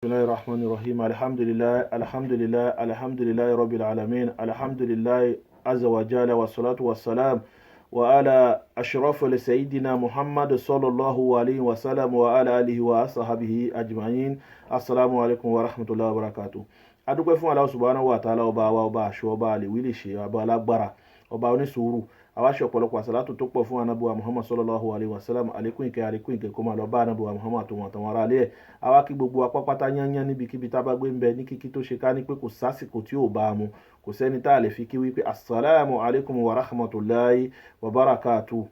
الله الرحمن الرحيم. الحمد لله، الحمد لله، الحمد لله رب العالمين، الحمد لله عز وجل، والصلاة والسلام وعلى أشرف سيدنا محمد صلى الله عليه وسلم وعلى آله وصحبه أجمعين. السلام عليكم ورحمة الله وبركاته. Adúpẹ́ fún Allah subhanahu wa ta'ala, ọba wa, ọba àṣọ, ọba àlèwí lè ṣe, ọba alágbára, ọba onísùúrù. Àwa ṣe ọ̀pọ̀lọpọ̀ àsàlátù tó pọ̀ fún anábùwà Muhammad sallallahu alayhi wa sallam. Àlékún ìkẹ́, àlékún ìkẹ́ kó máa lọ bá anábùwà Muhammad tó wọn àtàwọn ará ilé ẹ̀. Àwa kí gbogbo apápátá yányán níbikíbi tá a bá gbé ń bẹ ní kíkí tó ṣe ká ní pé kò sásìkò tí ò bá a mu, kò sẹ́ni tá a lè fi kí wípé asalaamu alaykum wa rahmatulahi wa barakatu.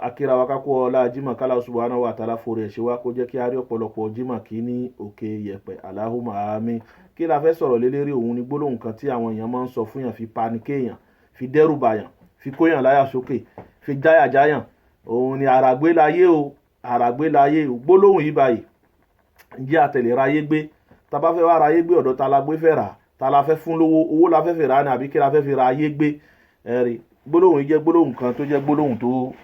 Akíra wa kákó ọlá jimá kálá subhanahu wa ta'ala forí ẹ̀ ṣe wá, kó jẹ́ kí a rí ọ̀pọ̀lọpọ̀ jimá kí ní òkè yẹ̀pẹ̀. Allahumma àmín. Kí la fẹ́ sọ̀rọ̀ lélẹ́rí? Òun ni gbólóhùn kan tí àwọn èèyàn máa ń sọ fún yàn, fi panikéèyàn, fi dẹ́rù bàyàn, fi kóyàn láyà sókè, fi jáyà jáyàn. Òun ni àràgbé láyé o, àràgbé láyé o. Gbólóhùn yìí báyìí, ǹjẹ́ àtẹ̀lé ráyé gbé? Tá bá fẹ́ wá ráyé gbé, ọ̀dọ̀ ta la gbé fẹ́ rà? Ta la fẹ́ fún lówó? Owó la fẹ́ fi rà ni àbí kí la fẹ́ fi ra ayé gbé? Ẹ̀rí gbólóhùn yìí jẹ́ gbólóhùn kan tó jẹ́ gbólóhùn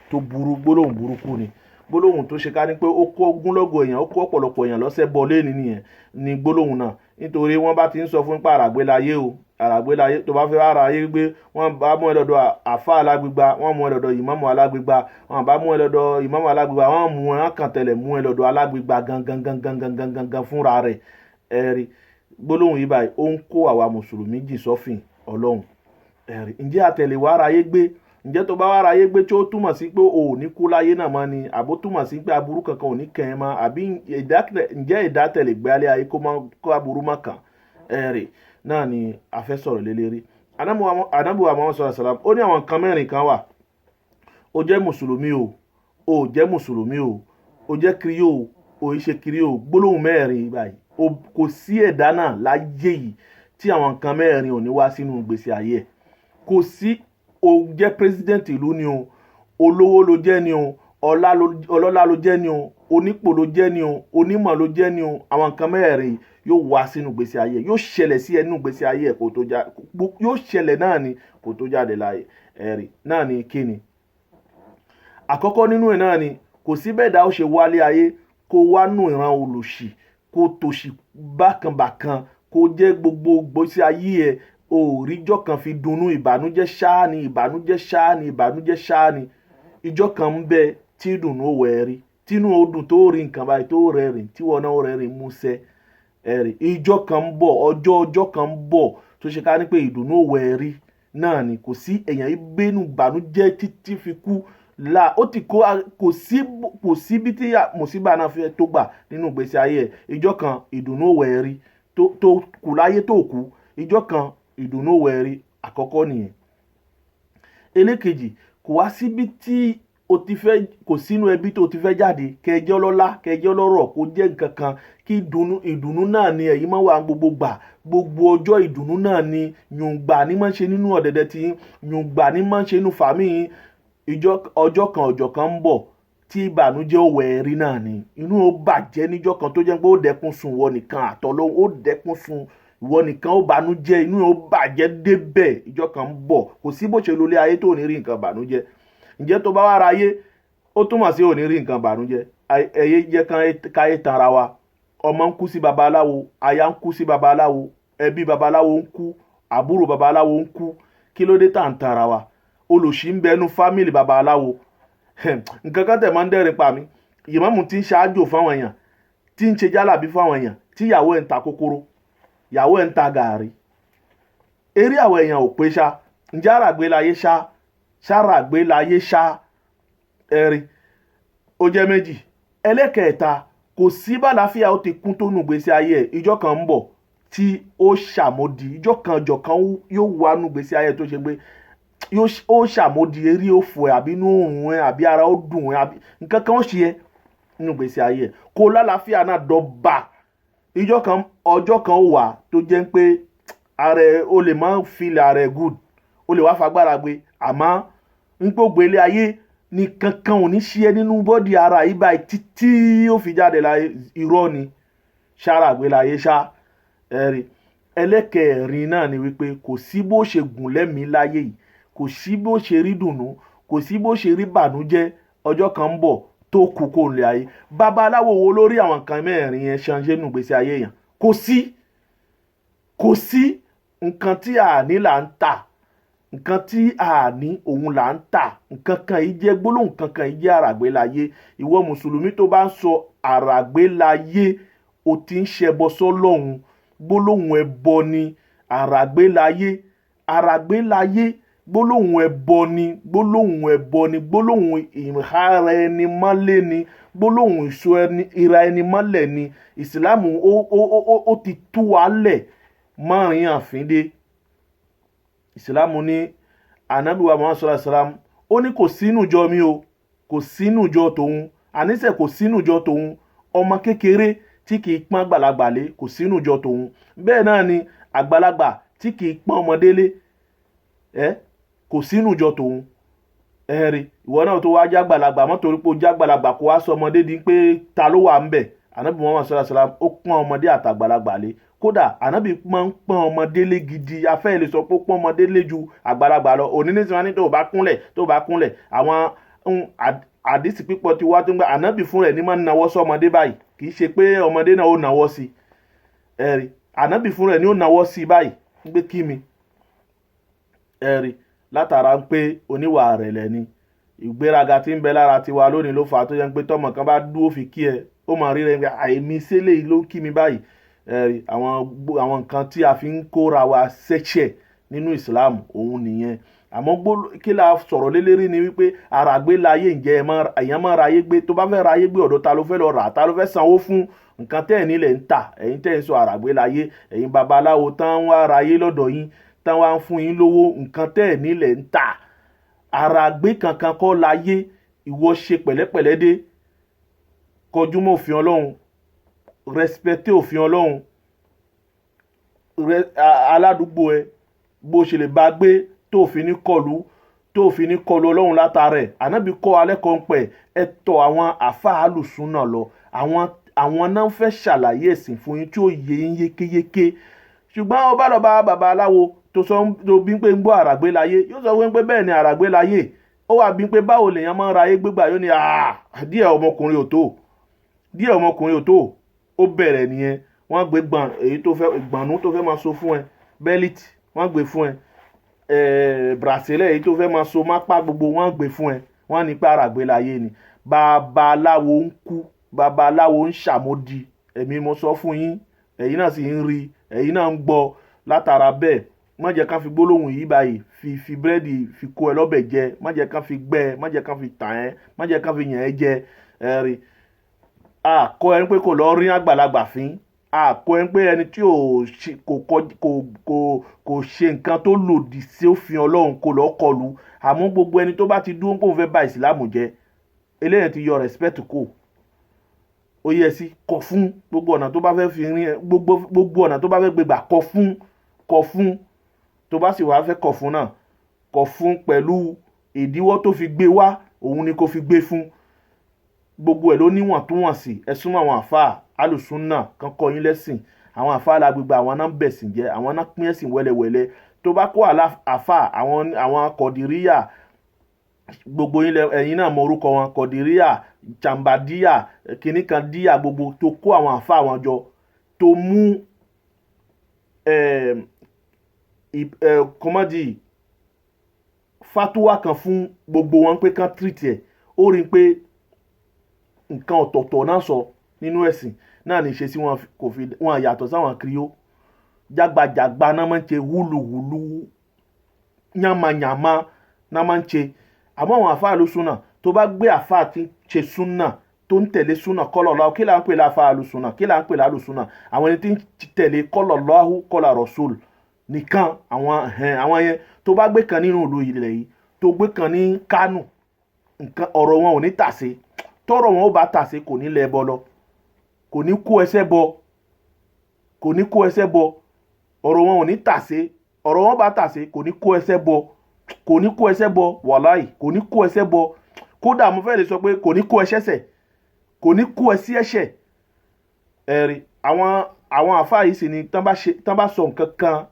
tó burú, gbólóhùn burúkú ni, gbólóhùn tó ṣe ká ní pé ó kó ogúnlọ́gọ̀ èèyàn, ó kó ọ̀pọ̀lọpọ̀ èèyàn lọ́sẹ̀ bọ́ lẹ́ni nìyẹn ni gbólóhùn náà. Nítorí wọ́n bá ti ń sọ fún pa àràgbé láyé o, àràgbé láyé, tó bá fẹ́ ara ayé gbé, wọ́n bá mú ẹ lọ́dọ̀ àfa alágbègbà, wọ́n mú ẹ lọ́dọ̀ ìmáàmù alágbègbà, wọ́n bá mú ẹ lọ́dọ̀ ìmáàmù alágbègbà, wọ́n mú ẹ kàn tẹ̀lẹ̀ mú ẹ lọ́dọ̀ alágbègbà gangan gangan gangan gangan fúnra rẹ̀. Ẹ̀rí gbólóhùn yìí báyìí, ó ń kó àwa mùsùlùmí jì sọ́fìn ọlọ́run. Ẹ̀rí, ǹjẹ́ àtẹ̀lé wa ara ayé gbé? Ǹjẹ́ tó bá wá ara ayé gbé, tí ó túmọ̀ sí pé o ò ní kú láyé náà mọ́ ni, àbó túmọ̀ sí pé aburú kankan ò ní kàn ẹ́ mọ́, àbí ǹjẹ́ ìdátẹ̀lé gbé alẹ́ ayé kó aburú má kàn? Ẹ̀rí náà ni a fẹ́ sọ̀rọ̀ lé lérí. Ànábì wa Muhammad sallallahu alaihi wasallam, ó ní àwọn nǹkan mẹ́rin kan wà. Ó jẹ́ mùsùlùmí o, ó jẹ́ mùsùlùmí o, ó jẹ́ kiriyó o, ò í ṣe kiriyó o, gbólóhùn mẹ́rin báyìí, kò sí ẹ̀dá náà láyé yìí tí àwọn nǹkan mẹ́rin ò ní wá sínú ìgbésí ayé ẹ̀. Kò sí. O jẹ́ president ìlú ni o, olówó ló jẹ́ ni o, ọlọ́lá ló jẹ́ ni o, onípò ló jẹ́ ni o, onímọ̀ ló jẹ́ ni o, àwọn nǹkan mẹ́rin yóò wá sínú ìgbésí ayé, yóò ṣẹlẹ̀ sí ẹnu ìgbésí ayé ẹ̀ kó tó já, yóò ṣẹlẹ̀ náà ni kó tó jáde láàyè. Ẹ̀rí náà ni kíni? Àkọ́kọ́ nínú ẹ̀ náà ni kò sí bẹ́ẹ̀ dá ó ṣe wálé ayé, kó wá nù ìran olòṣì, kó tòṣì bákanbàkan, kó jẹ́ gbogbo ìgbésí ayé ẹ̀ òòríjọ́ kan fi dunnú, ìbànújẹ́ ṣáá ni, ìbànújẹ́ ṣáá ni, ìbànújẹ́ ṣáá ni. Ìjọ́ kan ń bẹ tí ìdùnnú ò wẹ̀ rí, tínú ó dùn, tó rí nǹkan báyìí, tó rẹ́rìn, tí wọn náà rẹ́rìn músẹ́. Ẹ̀rí, ìjọ́ kan ń bọ̀, ọjọ́ kan ń bọ̀ tó ṣe ká ní pé ìdùnnú ò wẹ̀ rí náà ni. Kò sí èèyàn ìbínú ìbànújẹ́ títí fi kú la ó ti kó. Kò sí bí tí mùsíbà náà fẹ́ tó gbà nínú ìgbésí ayé ẹ̀. Ìjọ́ kan ìdùnnú ò wẹ̀ rí tó kù láyé tó kú, ìjọ́ kan ìdùnnú ò wẹ̀ rí. Àkọ́kọ́ nìyẹn. Ẹlẹ́kejì, kò wá síbi tí o ti fẹ́, kò sínú ẹbí tó o ti fẹ́ jáde, kẹjọ́ lọ́lá, kẹjọ́ lọ́rọ̀, kó jẹ́ nǹkan kan kí ìdùnnú, ìdùnnú náà ni ẹ̀yin máa wà gbogbo gbà, gbogbo ọjọ́ ìdùnnú náà ni yùngbà ní máa ń ṣe nínú ọ̀dẹ̀dẹ̀ tí yùngbà ní máa ń ṣe nínú fàmí yín. Ìjọ ọjọ́ kan, ọjọ́ kan ń bọ̀ tí ìbànújẹ́ ò wẹ̀ rí náà ni. Inú ó bàjẹ́ níjọ́ kan tó jẹ́ pé ó dẹ́kun sùn ìwọ nìkan àtọ́lọ́, ó dẹ́kun sùn ìwọ nìkan, ó bànújẹ́, inú ó bàjẹ́ débẹ̀. Ìjọ́ kan ń bọ̀, kò sí bó ṣe lólé ayé tó ní rí nǹkan bànújẹ́. Ǹjẹ́ tó bá wá ra ayé, ó túmọ̀ sí ò ní rí nǹkan bànújẹ́? Ẹ̀yẹ jẹ́ káyé tanra wa. Ọmọ ń kú sí babaláwo, aya ń kú sí babaláwo, ẹbí babaláwo ń kú, àbúrò babaláwo ń kú. Kí ló dé tá à ń tanra wa? Olòṣì ń bẹnu family babaláwo. Nǹkan kan tẹ̀ máa ń dẹ́rìn pa mí, ìmáàmù tí ń ṣáájò fáwọn èèyàn, tí ń ṣe jálàbí fáwọn èèyàn, tí ìyàwó ẹ̀ ń ta kókóró, ìyàwó ẹ̀ ń ta gàárì. Eré àwọn èèyàn ò pé ṣá. Ǹjẹ́ àràgbé láyé ṣá? Ṣàràgbé láyé ṣá? Ẹ̀rí, ó jẹ́ méjì. Ẹlẹ́kẹ̀ẹ́ta, kò sí bàlàáfíà ó ti kún tó nù gbèsè ayé ẹ̀, ìjọ́ kan ń bọ̀ tí ó ṣàmódi. Ìjọ́ kan, ọjọ́ kan yóò wá nù gbèsè ayé ẹ̀ tó ṣe pé ó ṣàmódi, eré ó fò ẹ̀, àbí inú òun ẹ̀, àbí ara ó dùn ẹ̀, àbí nǹkan kan ó ṣe ẹ́ nínú gbèsè ayé ẹ̀. Kó lálàáfíà náà dọ́ba, ìjọ́ kan, ọjọ́ kan ó wà tó jẹ́ pé ara ẹ̀ ó lè má feel ara ẹ̀ good, ó lè wá fagbára gbé, àmọ́ ń gbogbo ilé ayé ní kankan ò ní ṣe é nínú body ara yìí báyìí títí ó fi jáde láyé. Irọ́ ni. Ṣàràgbé láyé ṣá? Ẹ̀rí, ẹlẹ́kẹ̀ẹ́rin náà ni wípé kò sí bó ṣe gùn lẹ́mìí láyé yìí, kò sí bó ṣe rí dùnnú, kò sí bó ṣe rí bànújẹ́, ọjọ́ kan ń bọ̀. Tó kú kó lè ayé, babaláwo wo lórí àwọn nǹkan mẹ́rin yẹn ṣanṣẹ́ nù gbèsè ayé yẹn? Kò sí, kò sí. Nǹkan tí a ní là ń tà, nǹkan tí a ní òun là ń tà. Nǹkan kan yìí jẹ́ gbólóhùn kankan yìí jẹ́ àràgbélayé. Ìwọ mùsùlùmí tó bá ń sọ àràgbélayé, o ti ń ṣẹbọ sọ́lọ́hun. Gbólóhùn ẹbọ ni àràgbélayé. Àràgbélayé, gbólóhùn ẹbọ ni, gbólóhùn ẹbọ ni, gbólóhùn ìhara ẹni mọ́lé ni, gbólóhùn ìṣó ẹni ìra ẹni mọ́lẹ̀ ni. Ìsìlámù ó ti tú wa lẹ̀ mọ́rin àfíndé. Ìsìlámù ní Ànábì wa Muhammad sallallahu alaihi wasallam, ó ní kò sínú ìjọ mi o, kò sínú ìjọ tòun, àníṣe kò sínú ìjọ tòun ọmọ kékeré tí kì í pọ́n àgbàlagbà lé, kò sínú ìjọ tòun. Bẹ́ẹ̀ náà ni àgbàlagbà tí kì í pọ́n ọmọdé lé ẹ, kò sínú ìjọ tòun. Ẹ̀rí ìwọ náà tó wá jágbàlagbà mọ́, torí pé ó jágbàlagbà kó wá sọ ọmọdé di pé ta ló wà ń bẹ̀. Ànábì Muhammad sallallahu alaihi wasallam, ó pọ́n ọmọdé àtàgbàlagbà lé. Kódà Ànábì máa ń pọ́n ọmọdé lé gidi, afẹ́ lè sọ pé ó pọ́n ọmọdé lé ju àgbàlagbà lọ. Òní ní sinmi, tó bá kúnlẹ̀, tó bá kúnlẹ̀, àwọn àdìsí pípọ̀ ti wá tó ń gbà Ànábì fún rẹ̀ ní máa ń nawọ́ sí ọmọdé báyìí. Kì í ṣe pé ọmọdé náà ó nawọ́ sí ẹ̀rí, Ànábì fún rẹ̀ ní ó nawọ́ sí báyìí ń gbé kí mi ẹ̀rí, látara ń pé oníwà rẹ̀lẹ̀ ni. Ìgbéraga tí ń bẹ lára tiwa lónìí ló fà á tó yẹ pé tọmọ kan bá dúró fi kí ẹ, ó mọ̀ rí rẹ̀ pé àìmí sílẹ̀ ló ń kí mi báyìí. Ẹ̀rí àwọn nǹkan tí a fi ń kóra wa ṣẹ̀ṣẹ̀ nínú Islam òun nìyẹn. Àmọ́ kí la sọ̀rọ̀ lélẹ́rí ni wípé àràgbé láyé. Ǹjẹ́ èèyàn máa ra ayé gbé? Tó bá fẹ́ ra ayé gbé, ọ̀dọ̀ ta ló fẹ́ lọ rà? Ta ló fẹ́ sanwó fún nǹkan tẹ́ ẹ̀ nílẹ̀ ń tà? Ẹ̀yin tẹ́ ẹ̀ ń sọ àràgbé láyé, ẹ̀yin babaláwo tán wá ra ayé lọ́dọ̀ yín, tán wá ń fún yín lówó, nǹkan tẹ́ ẹ̀ nílẹ̀ ń tà. Àràgbé kankan kọ́ láyé. Ìwọ ṣe pẹ̀lẹ́pẹ̀lẹ́ dé, kọjú mọ́ òfin Ọlọ́run, rẹsipẹ́tì òfin Ọlọ́run, aládùúgbò ẹ, bó ṣe lè bá gbé tó fi ní kọlu, tó fi ní kọlu Ọlọ́run látara ẹ̀. Ànábì kọ́ alẹ́ kan pẹ̀ ẹ tọ̀ àwọn àfa àlùsùnà lọ. Àwọn náà fẹ́ ṣàlàyé ẹ̀sìn fún yín tí ó yé yín yékéyéké. Ṣùgbọ́n ọba lọ bá babaláwo tó sọ tó bí pé ń gbọ́ àràgbé láyé, yóò sọ fún pé bẹ́ẹ̀ ni àràgbé láyé. Ó wà bí pé báwo lèèyàn máa ń ra ayé gbégbà? Yóò ní díẹ̀ ọmọkùnrin ò tó, díẹ̀ ọmọkùnrin ò tó. Ó bẹ̀rẹ̀ nìyẹn. Wọ́n gbé gbọ̀n èyí tó fẹ́ gbọ̀nú tó fẹ́ máa so fún ẹ, bẹ́líìtì wọ́n gbé fún ẹ, brasílẹ̀ èyí tó fẹ́ máa so mápá gbogbo wọ́n gbé fún ẹ. Wọ́n ní pé àràgbé láyé ni. Babaláwo ń kú, babaláwo ń ṣàmódi. Èmi mo sọ fún yín, ẹ̀yin náà sì ń rí, ẹ̀yin náà ń gbọ́. Látara bẹ́ẹ̀, má jẹ́ ká fi gbólóhùn yìí báyìí fi búrẹ́dì fi kó ẹ lọ́bẹ̀ jẹ. Má jẹ́ ká fi gbẹ́ ẹ, má jẹ́ ká fi tàn ẹ́, má jẹ́ ká fi yàn ẹ́ jẹ. Ẹ̀rí àkọ́ ẹ pé kò lọ rí àgbàlagbà fín, àkọ́ ẹ pé ẹni tí kò ṣe nǹkan tó lòdì sí òfin Ọlọ́run kò lọ kọlù. Àmọ́ gbogbo ẹni tó bá ti dúró pé òun fẹ́ ba ìsìlámù jẹ́, eléyìí ti yọ respect kò ó yẹ sí. Kọ fún gbogbo ọ̀nà tó bá fẹ́ fi rin ẹ, gbogbo ọ̀nà tó bá fẹ́ gbégbà, kọ fún, kọ fún. Tó bá sì wàá fẹ́ kọ fún náà, kọ fún pẹ̀lú ìdíwọ́ tó fi gbé wá, òun ni kò fi gbé fún. Gbogbo ẹ̀ ló níwọ̀ntúnwọ̀nsì. Ẹ súnmọ́ àwọn àfáà alùsùnà kan kọ́ yín lẹ́sìn. Àwọn àfáà alágbègbè, àwọn náà ń bẹ̀sìn jẹ́, àwọn náà pín ẹ̀sìn wẹ́lẹ́wẹ́lẹ́. Tó bá kó àfáà àwọn kọ̀dìríyà gbogbo yín, ẹ̀yin náà mọ orúkọ wọn, kọ̀dìríyà, jàǹbàdíyà, kìnnì kan díyà, gbogbo tó kó àwọn àfáà wọn jọ, tó mú kọ́mọ́dì fatuwa kan fún gbogbo wọn pé kán tírìtì ẹ̀, ó rí i pé nǹkan ọ̀tọ̀ọ̀tọ̀ náà sọ nínú ẹ̀sìn náà ní í ṣe sí wọn kò fi wọn yàtọ̀ sáwọn kiriyó. Jágbajàgba náà máa ń ṣe, wúlùwúlù yánmayànmá náà máa ń ṣe. Àmọ́ àwọn àfáà ló súnà, tó bá gbé àfáà tí ń ṣe súnà, tó ń tẹ̀lé súnà kọ́lọ̀ lọ́wọ́, kí là ń pè láfáà lùsúnà? Kí là ń pè lálùsúnà? Àwọn ẹni tí ń tẹ̀lé kọ́lọ̀ lọ́hù kọ́lọ̀ rọ̀ṣùl nìkan. Àwọn yẹn, tó bá gbé kan nínú ìlú ilẹ̀ yìí, tó gbé kan ní Kánò, nǹkan ọ̀rọ̀ wọn ò ní tàsé. Tọ́rọ̀ wọn ó bá tàsé, kò ní lẹ bọ lọ, kò ní kó ẹsẹ̀ bọ, kò ní kó ẹsẹ̀ bọ. Ọ̀rọ̀ wọn ò ní tàsé. Ọ̀rọ̀ wọn bá tàsé, kò ní kó ẹsẹ̀ bọ, kò ní kó ẹsẹ̀ bọ. Wàláì, kò ní kó ẹsẹ̀ bọ. Kódà mo fẹ́ lè sọ pé kò ní kó ẹsẹ̀ sẹ̀, kò ní kó ẹ sí ẹ̀ṣẹ̀. Ẹ̀rí àwọn àfáà yìí sì ni tán bá sọ nǹkan kan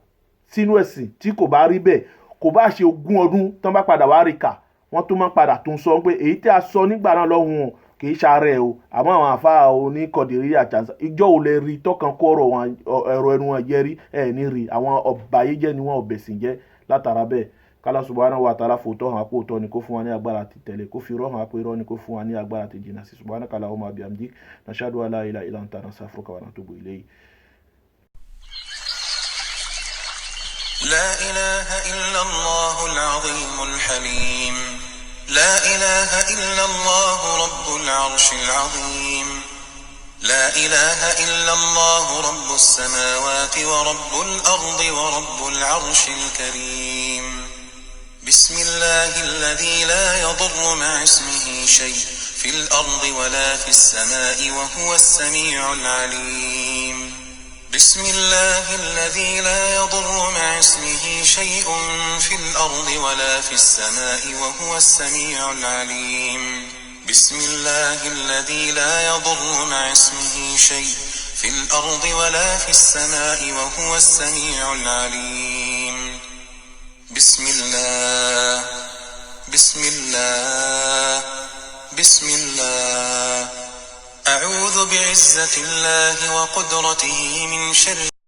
sínú ẹ̀sìn tí kò bá rí bẹ́ẹ̀, kò bá ṣe 20 ọdún, tán bá padà wá rí kà, wọ́n tún máa padà tún sọ pé èyí tí a sọ nígbà náà lọ́hùn. Kì í ṣàárẹ̀ o. Àmọ́ àwọn àfa oníkọ̀dìrí àtàǹsà, ìjọ ò lè rí tọkàn kó ọ̀rọ̀ wọn, ẹ̀rọ ẹnu wọn jẹ́ rí ẹ̀ ní rí. Àwọn ọ̀bàyéjẹ́ ni wọ́n, ọ̀bẹ̀sìn jẹ́. Látara bẹ́ẹ̀, kálá subhanahu wa ta'ala fòótọ́ hàn kó tọ́ ni kó fún wa ní agbára ti tẹ̀lé, kó fi irọ́ hàn pé irọ́ ni, kó fún wa ní agbára ti jìnnà sí. Subhanaka allahumma bihamdik, nashhadu an la ilaha illa anta, nastaghfiruka wa natubu ilayk. لا إله إلا الله العظيم الحليم. لا إله إلا الله رب العرش العظيم. لا إله إلا الله رب السماوات ورب الأرض ورب العرش الكريم. بسم الله الذي لا يضر مع اسمه شيء في الأرض ولا في السماء وهو السميع العليم. بسم الله الذي لا يضر مع اسمه شيء في الأرض ولا في السماء وهو السميع العليم. بسم الله الذي لا يضر مع اسمه شيء في الأرض ولا في السماء وهو السميع العليم. بسم الله، بسم الله، بسم الله. أعوذ بعزة الله وقدرته من شر